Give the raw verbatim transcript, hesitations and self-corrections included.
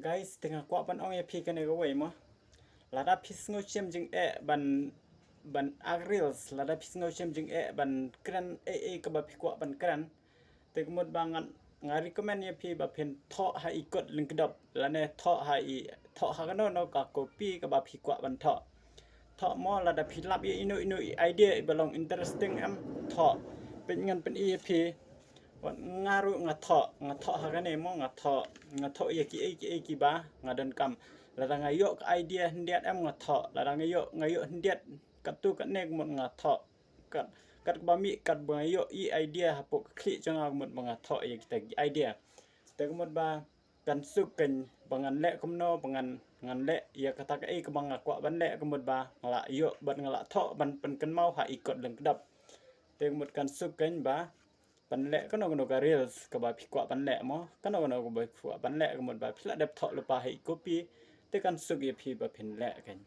Guys, te nga kwah ban ong ïa phi kane kawei mo. Lada phi sngewshem jingeh ban, ban act reels, lada phi sngewshem jingeh ban kren ei ei kaba phi kwah ban kren, te ka mut ba ngan, nga recommend ïa phi ba phin thoh ha i kot lyngkdop, lane thoh ha i, thoh ha kano kano ka copy kaba phi kwah ban thoh. Thoh mo, lada phi lap ïa ino ino i idea iba long interesting em, thoh. Peit ngan pyni ïa phi. Wat nga ruh nga thoh, nga thoh ha kane mo, nga thoh, nga thoh ïa kiei kiei kiba nga donkam. Lada nga ïoh ka idea hyndiat em, nga thoh. Lada nga ïoh, nga ïoh hyndiat katto katne ka mut nga thoh. Kat, kat kaba mih, kat ba nga ïoh i idea hapoh ka khlieh jong nga, ka mut ba nga thoh ïa kita ki idea. Te ka mut ba kan suk keiñ ba ngan leh kumno, ba ngan, ngan leh ïa kata kaei kaba nga kwah ban leh, ka mut ba nga la ïoh bad nga la thoh ban pynkynmaw ha i kot lyngkdop. Te ka mut kan suk keiñ ba ban leh kano kano ka reels kaba phi kwah ban leh mo, kano kano kaba phi kwah ban leh, ka mut ba phi la dep thoh lypa ha i copy, te kan suk ïa phi ba phin leh keiñ.